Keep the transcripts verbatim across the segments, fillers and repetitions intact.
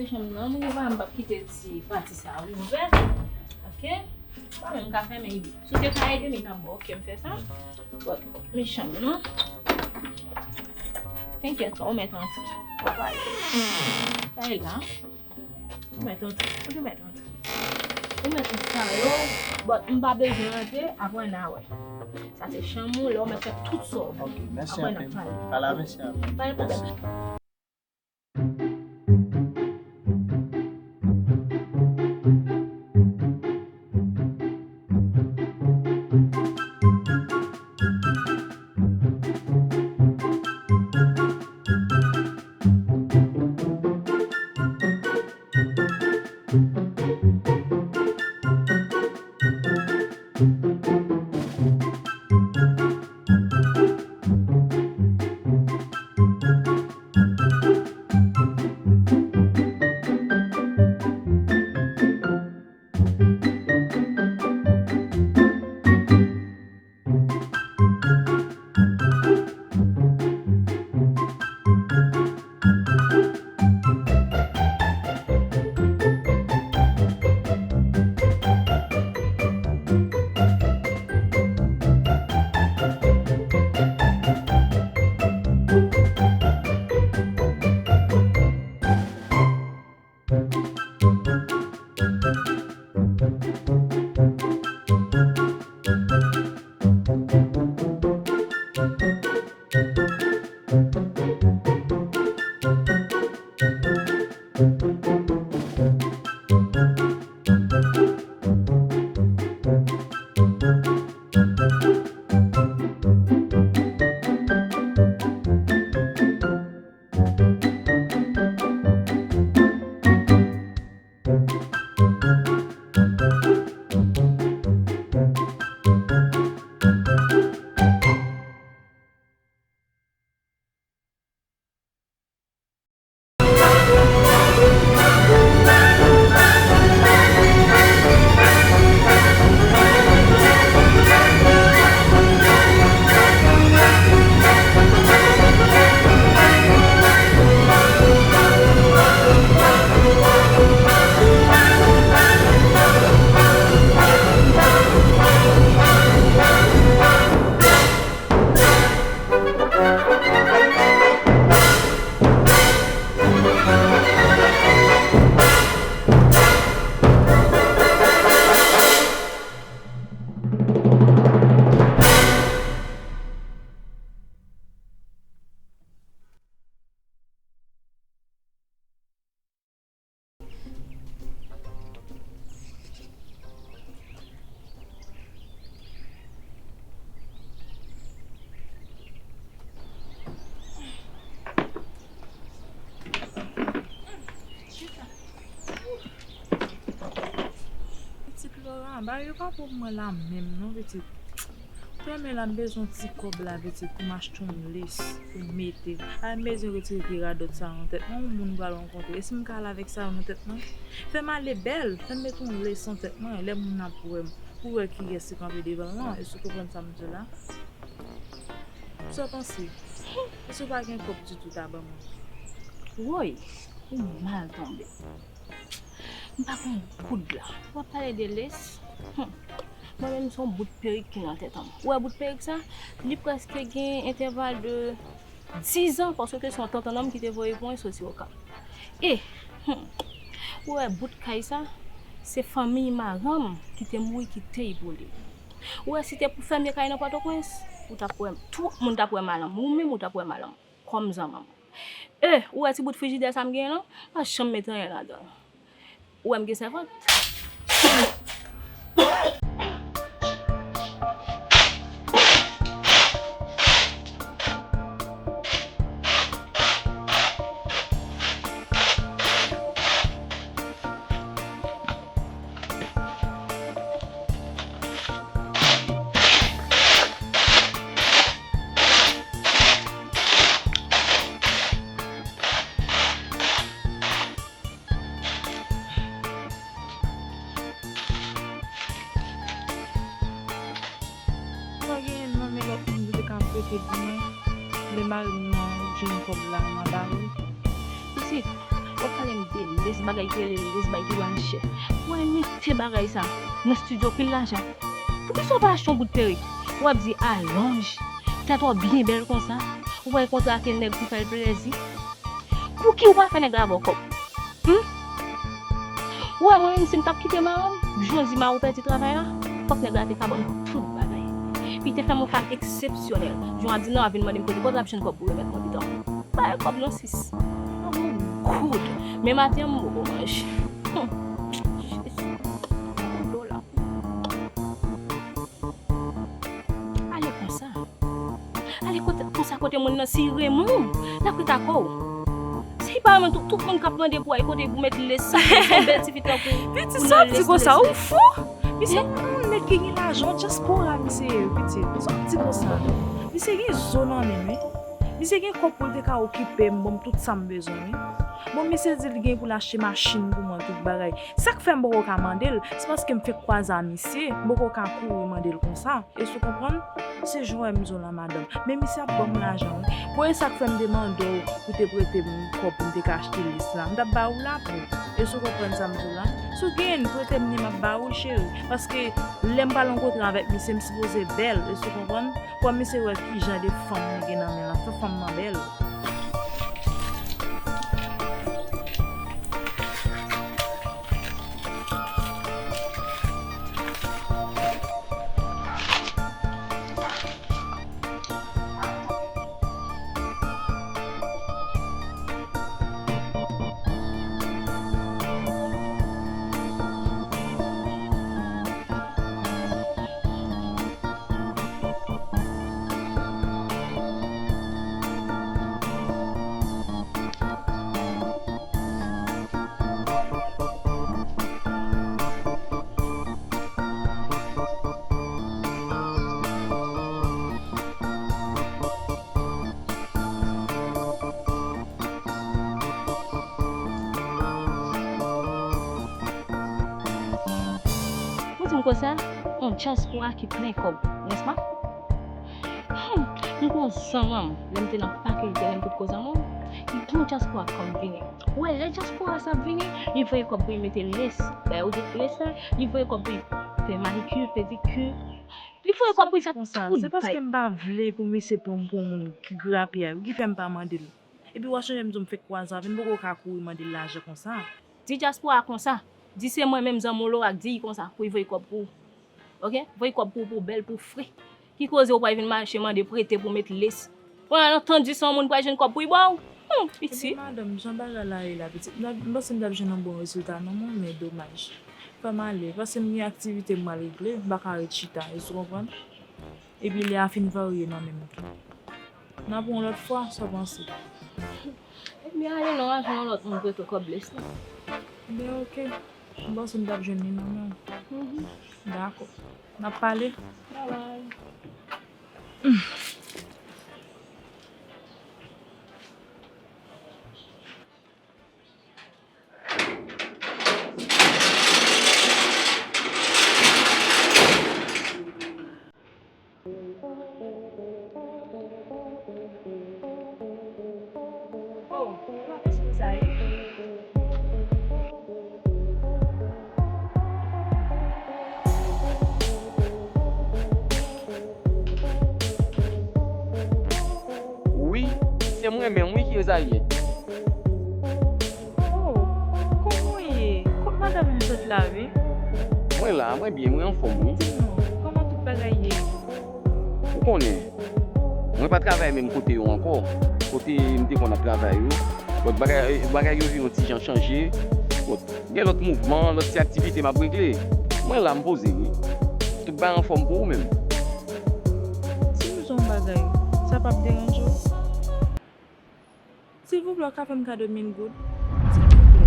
Chanm nan, m rive, m p ap kite ti pati sa a ouvè. Ok? Pa menm ka fèmen li. Si w te ka ede m, li t ap bon. Ok, m fè sa. But, men chanm nan. Tenkèt, ou mèt antre. Ou pa ale. Sa e la. Ou mèt antre. Ou te mèt antre. Ou mèt antre sa yo. But, m pa bezwen antre, apre n a wè. Sa se chanm ou, lè w mèt fè tout sa w vle. Ok, mèsi anpil. Apre n a pale. Pa la, mèsi anpil. Pa gen pwoblèm. Pitit Laura, bagay yo pa bon pou mwen la menm non, pitit. Premye la, m bezwen ti kòb la, pitit, pou m achte yon lace pou m mete. A, m bezwen retire vye radòt sa nan tèt mwen, yon moun m pral rankontre. E si m ka al avèk sa yo nan tèt mwen? Fè m ale bèl, fè m mete yon lace nan tèt mwen, lè moun nan ap wè m, pou wè kiyès ki kanpe devan l lan. Èske w konprann sa m di w la? Sa w panse? Èske w pa gen kòb ditou ta ban mwen? Woy, ou mal tonbe. M pa konn goud la. W ap pale de lace? Hum. Mwen menm, se yon bout perik ki nan tèt an m. Ou wè bout perik sa? Li prèske gen entèval de dizan, paske se yon tantan nonm ki te voye pou mwen soti Okap. E, hum, ou wè bout kay sa? Se fanmiy maranm ki te mouri kite l pou li. Ou wè si te pou fèmye kay nan Pòtoprens, ou t ap wè, tout moun t ap wè mal an m. Ou menm, ou t ap wè mal an m. Kòm zanmi m. E, ou wè ti bout frijidè sa m genyen lan? M pa janm met anyen ladan l. Ou wè m gen sèvant. Pa genyen non, men lòt moun ki te ka prete pou mwen. Lè mari m nan jwenn kòb la, m a ba li. Pitit, W ap pale m de lès, bagay ki rele lès, bagay ki vann chè. Wè, mete bagay sa nan estidyo, pil lajan. Poukisa w pa achte yon bout perik? W ap di alonj, tèt w ap byen bèl konsa. Ou pa kontrake nèg pou fè l plezi. Pouki ou pa fè nèg la ba w kòb? Hmm? Ou wè mwen menm si m t ap kite mari m, jan di mari w pèdi travay la, fòk nèg la te ka ban m tout bagay. Epi te fè m yon fam eksepsyonèl. Jan w ap di non, w ap vin mande m kote, kote w ap jwenn kòb pou remèt mwen pita? Bay kòb non sis. Mwen gon goud. Men maten an m poko manje. Hmm. Jezi. Gon dola. Ale konsa. Ale kote, konsa kote moun nan si renmen w, l ap ret ak ou. Si pa renmen tout, tout moun k ap mande pou al kote pou met lès, sa, yon bèl tifi tankou ou. Pitit, sa w di konsa, ou fou? Misye yon moun nèg ki gen lajan, dyaspora misye ye, pitit. Sa w di konsa? Misye gen zo nan men l, wi. Misye gen kòb pou l te ka okipe m, ban m tout sa m bezwen, wi. Bon, misye di l gen pou l achte machin pou mwen, tout bagay. Sa k fè m poko ka mande l, se paske m fenk kwaze a misye, m poko ka kouri mande l konsa. Èske w konprann? Se jan w wè m di w la, madanm. Men misye ap ban m lajan, wi. Bon, e sa k fè m te mande w pou te prete m kòb pou m te ka achte lès la. M t ap ba ou l apre. Èske w konprann sa m di w la? Si w gen, prete m li, m ap ba ou l, cheri. Paske lè m pral rankontre avèk misye, m sipoze bèl. Èske w konprann? Fò misye wè ki jan de fanm mwen gen nan men l la. Fò fanm nan bèl. Ou di m konsa, yon dyaspora ki plen kòb, nèspa? Hmm, m gon zanmi m, lè m te nan fakilte, lè m te gon zanmi m, li pran dyaspora kòm vini. Ou wè, lè dyaspora sa ap vini, li voye kòb pou li mete lès, bay ou de lès la, li voye kòb pou li fè manikir, pedikir, li voye kòb pou li fè tout bagay. Se paske m pa vle pou misye pran m pou yon moun ki grapyay, ki fè m pa mande l. Epi w a sonje m di w m fenk kwaze avè l, m poko ka kouri mande l lajan konsa. Di dyaspora konsa. Di se mwen menm zanmi w la w a k di l konsa pou l voye kòb pou ou. Oke? Voye kòb pou ou, pou w bèl, pou w fre. Ki koze w pral vin mache mande prete pou w met lès? Ou al antann di se yon moun pral jwenn kòb pou l ba w? Hum, pitit. Epi madanm, jan bagay la ye la, pitit, m panse m t ap jwenn yon bon rezilta nan men w, men domaj. Fè m ale, paske m gen aktivite m pral regle, m pa ka ret chita, èske w konprann? Epi lè a fin varye nan men m tou. N a pran yon lòt fwa, sa w panse? Ebyen, ale non, al jwenn yon lòt moun prete w kòb lès la. Ebyen, oke. M panse m t ap jwenn li nan men w. Mhm. Dakò. N ap pale. Babay. Wi, se mwen menm wi ki Rosalie. Oh, kòman w ye? Kot madanm m sot la wi? Mwen la, mwen byen, mwen anfòm wi. Di non, kòman tout bagay ye? Ou konnen, mwen pa travay menm kote yo ankò, kote m te konn ap travay yo. Bon, bagay, bagay yo vin yon ti jan chanje. Bon, gen lòt mouvman, lòt ti aktivite m ap regle. Mwen la, m poze wi. Tout bagay anfòm pou ou menm? Si m di w yon bagay, sa p ap deranje w? Silvouplè, w ka fè m kado mil goud? Silvouplè.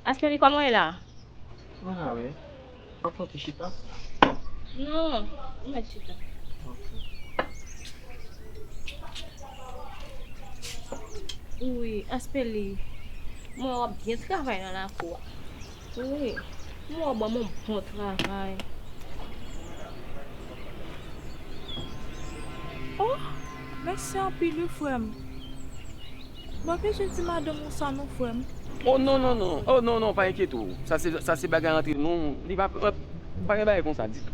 Aspeli, kòman w ye la? Mwen la, wi. W ap monte chita? Non, ou mèt chita. Ok. Wi, Aspeli, mwen wè w ap byen travay nan lakou a. Wi, mwen wè w ban m yon bon travay. Oh, mèsi anpil wi, frè m. Mwen bezwen di madanm ou sa non, frè m. Oh, non, non, non. Oh, non, non, pa enkyete w. Sa se, sa se bagay antre nou. Li pa, pa, pa gen bagay konsa ditou.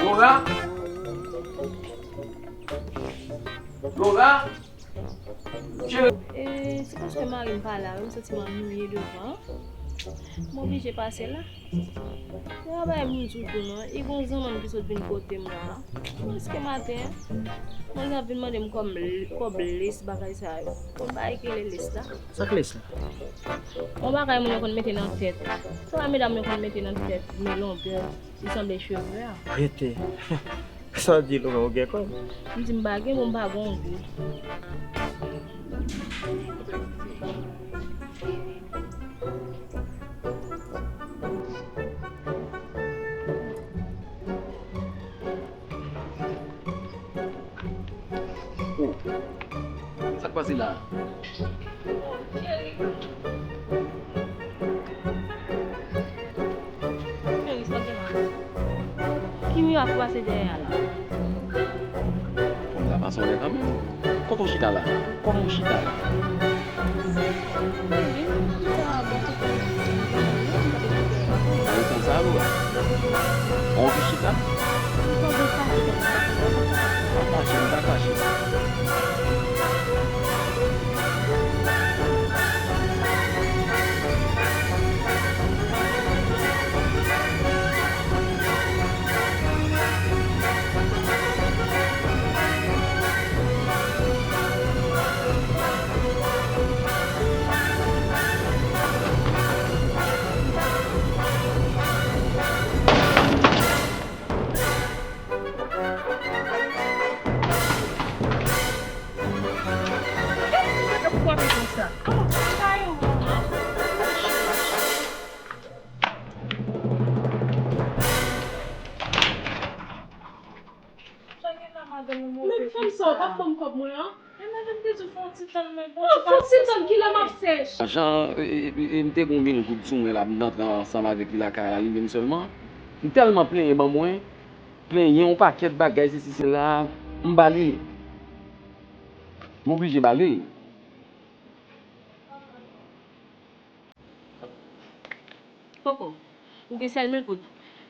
Laura? Laura? Cheri. E, se paske mari m pa la, wi, m santi m annuiye devan. M oblije pase la. Se pa bagay pou m di w tou non. E gon zanmanm ki sot vin kote m la. Prèske maten, mwen li ap vin mande m kòb, kòb lis bagay sa yo. Bon, bagay ki rele lis la. Sa k lis la? Yon bagay moun yo konn mete nan tèt. Sa medam yo konn mete nan tèt, men lonbèt, li sanble cheve a. Rete. Sa w di, Laura, ou gen kòb? M di m pa gen, bon, m pa gen yon gou. Oh, sa k pase la? Cheri. Cheri, sa gen la? Ki mirak ki pase dèyè a la? Fanm sa pa sonje kanmenm. Kote w chita la? Kòman w chita la? Ou konn sa, Laura? Ou anvi chita? Pa fache, pa fache. Men fanm sa, w p ap ban m kòb mwen an? Men madanm te di w fè yon ti tann, men bon, fè yon ti tann, kilè m ap sèch? Jan, e, e, e, m te gon mil goud sou mwen la, m t antre ansanm avèk li lakay la, li menm sèlman. M tèlman plenyen ban mwen, plenyen yon pakèt bagay, sesi, sela, m ba li. M oblije ba li. Koko, ou gen sèl mil goud.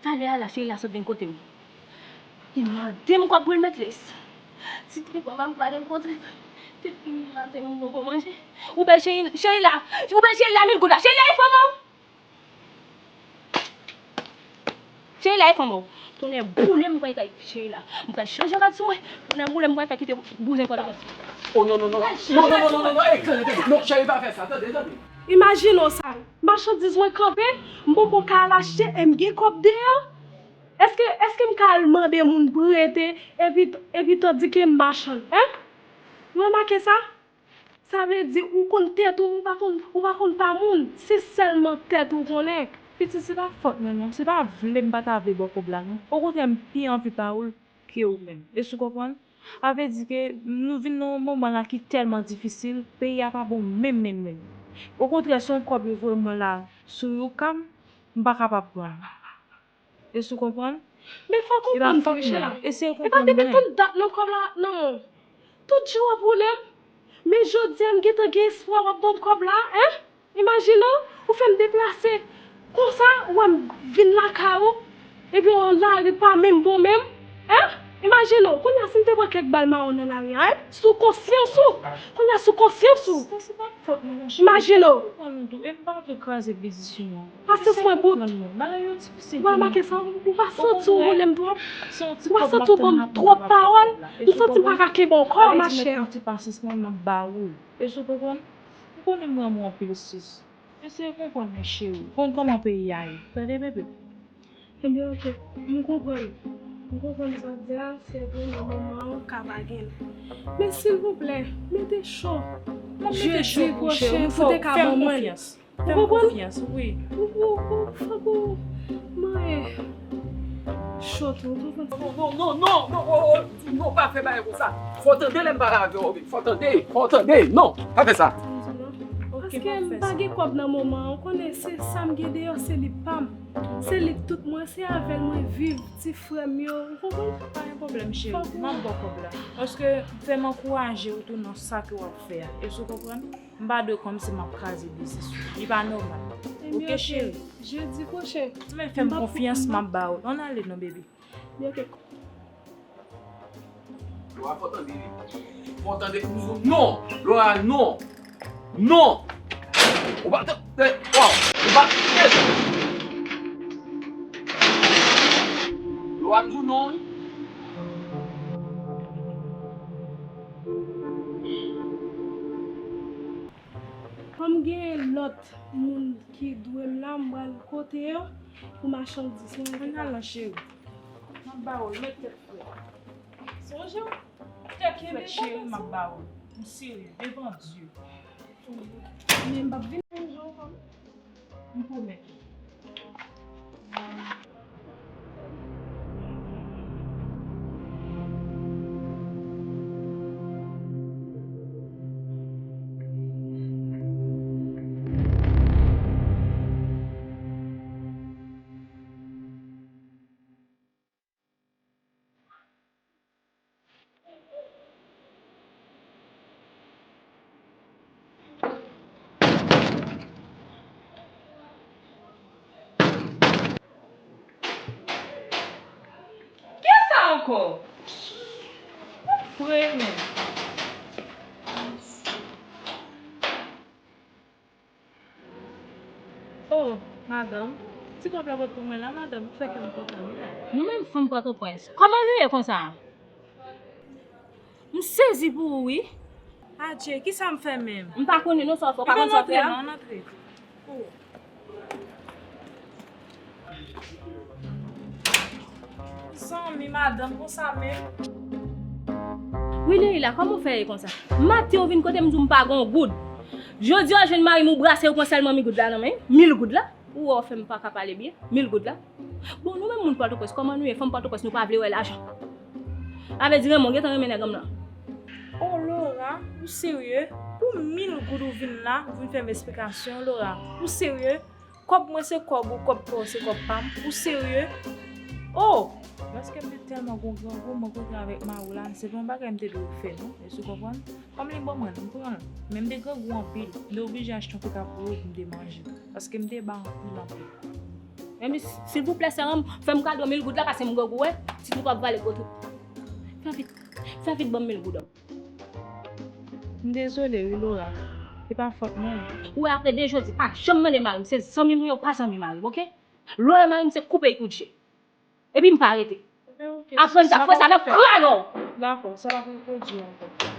Talè a la, cheri la sot vin kote m. Li mande m kòb pou l met lis. Si te papa m pa gen kontrè, depi maten m poko manje. Ou bay cheri, cheri la, ou bay cheri la mil goud la. Cheri la, e fanm ou? Cheri la, e fanm ou? Tonnè boule m pral kay cheri la. M pral chanje rad sou mwen. Tonnè boule m pral fè kite bouzen Pòtoprens. Oh, non, non, non. Non, non, non, non, non, non. Ey, tande, tande. Non, cheri, pa fè sa. Tande, tande. Imajine w sa. Machandiz mwen kanpe, m poko ka al achte e m gen kòb deyò. Èske, èske m ka al mande moun prete epi, epi tandike m machann, en? Ou remake sa? Sa vle di ou konn tèt ou, ou pa konn, ou pa konn pa moun. Se sèlman tèt ou konnen. Pitit, se pa fòt mwen non. Se pa vle m pa ta vle ba w kòb la non. Okontrè, m pi anvi pa ou l ke ou menm. Èske w konprann? Sa vle di ke nou vin nan yon moman la ki tèlman difisil, peyi a pa bon menm, menm, menm. Okontrè, se yon kòb yo voye mwen la sou Youcam, m pa kapab pran l. Èske w konprann? Men fòk ou konprann, Michela. Eseye konprann mwen. E pa depi tann dat non kòb la nan men w. Tout jou w ap woule m. Men jodi a m gentan gen espwa w ap ban m kòb la, en? Imajine w, ou fè m deplase. Konsa, ou wè m vin lakay ou. Epi yon lari pa menm bon menm, en? Imajine w, kounye a si m te pran kèk bal mawon nan lari a, sou konsyans ou. Kounye a sou konsyans ou. Imajine w. Pasyans mwen bout. Ou pa remake sa, ou pa santi w vole m twòp. Ou pa santi w ban m twòp pawòl. M santi m pa ka kenbe ankò, machè. Esou konprann? Ou konnen m renmen w anpil, sis. Eseye konprann mwen, cheri. Konn kòman peyi a ye. Tande, bebe? Ebyen, oke. M konprann. M konprann sa w di a, se vre nan moman an ka pa gen. Men silvouplè, mete cho. Mwen mete cho pou cheri, m fè w, fè m konfyans. Ou konprann? Fè m konfyans, wi. Ou, ou, ou, fòk ou manyen cho tou, ou konprann? Non, non, non, non, non, oh, oh, non, pa fè bagay konsa. Fò tande lè m pale avè w, fò tande, fò tande, non, pa fè sa. Paske m pa gen kòb nan moman an, ou konnen se sa m gen deyò, se li pa m. Se li k tout mwen, se avè l mwen viv, ti frè m yo, ou konprann? Pa gen pwoblèm, cheri, m ap ba w kòb la. Paske fè m ankouraje w tou nan sa ke w ap fè a. Èske w konprann? M pa dwe kòmsi m ap kraze biznis ou. Li pa nòmal. Oke, cheri? Jedi pwochen. Men fè m konfyans, m ap ba w. Ann ale non, bebe. Oke. Lora, fò tande li. Fò tande. Non! Lora, non! Non! Ou pa t-, eh, waw! Ou pa t-, eh! Lora, m di w non, wi. Kòm gen lòt moun ki dwe m la, m pral kote yo pou machandiz mwen. Ann al non, cheri. M ap ba w l, met tèt frèt. Sonje w, tèt frèt, cheri, m ap ba w l. M serye, devan Dye. Men m p ap vin menm jan ankò. M pwomèt ou. Kisa ankò? Ou fre menm. Oh, madanm, ti kòb la pot pou mwen la, madanm, ou fè kè m kontan wi la. Nou menm fanm Pòtoprens, kòman nou ye konsa? M sezi pou ou wi. Adje, kisa m fè menm? M pa konnen non sa w fè, ou pa konn sa w fè a? Ann antre non, ann antre. Oh. Zanmi, madanm, konsa menm. Wi, Leila, kòman w fè ye konsa? Maten w vin kote m di w m pa gen yon goud. Jodi a w jwenn mari m ou brase ou pran sèlman mil goud la nan men, mil goud la. Ou wè w fè m pa ka pale byen, mil goud la. Bon, nou menm moun Pòtoprens, kòman nou ye? Fanm Pòtoprens, nou pa vle wè lajan. Sa vle di Raymond gentan renmen nèg an m lan. Oh, Laura, ou serye? Pou mil goud ou vin la, ou vin fè m esplikasyon, Laura. Ou serye? Kòb mwen se kòb ou, kòb pa w se kòb pa m. Ou serye? Oh! Paske m te tèlman gon grangou, m rankontre avèk mari w la, se pa yon bagay m te dwe fè, non. Èske w konprann? Kòm li ban mwen l, m pran l. Men m te grangou anpil. M te oblije achte yon pita pou yo pou m te manje. Paske m te ba anpil, anpil. Men silvouplè, sè an, fè m kado mil goud la, paske m grangou, wè. Ti tou p ap vale gwo tou. Fè vit. Fè vit ban m mil goud an. M dezole wi, Laura. Se pa fòt mwen. Ou wè, apre de jodi, pa janm mande mari m. Se zanmi m wi, ou pa zanmi mari m, oke? Lè w wè mari m, se koupe l kout je. Epi m pa rete. Aprann sa, fè sa nan krayon. Dakò, sa pa pou pwodui ankò.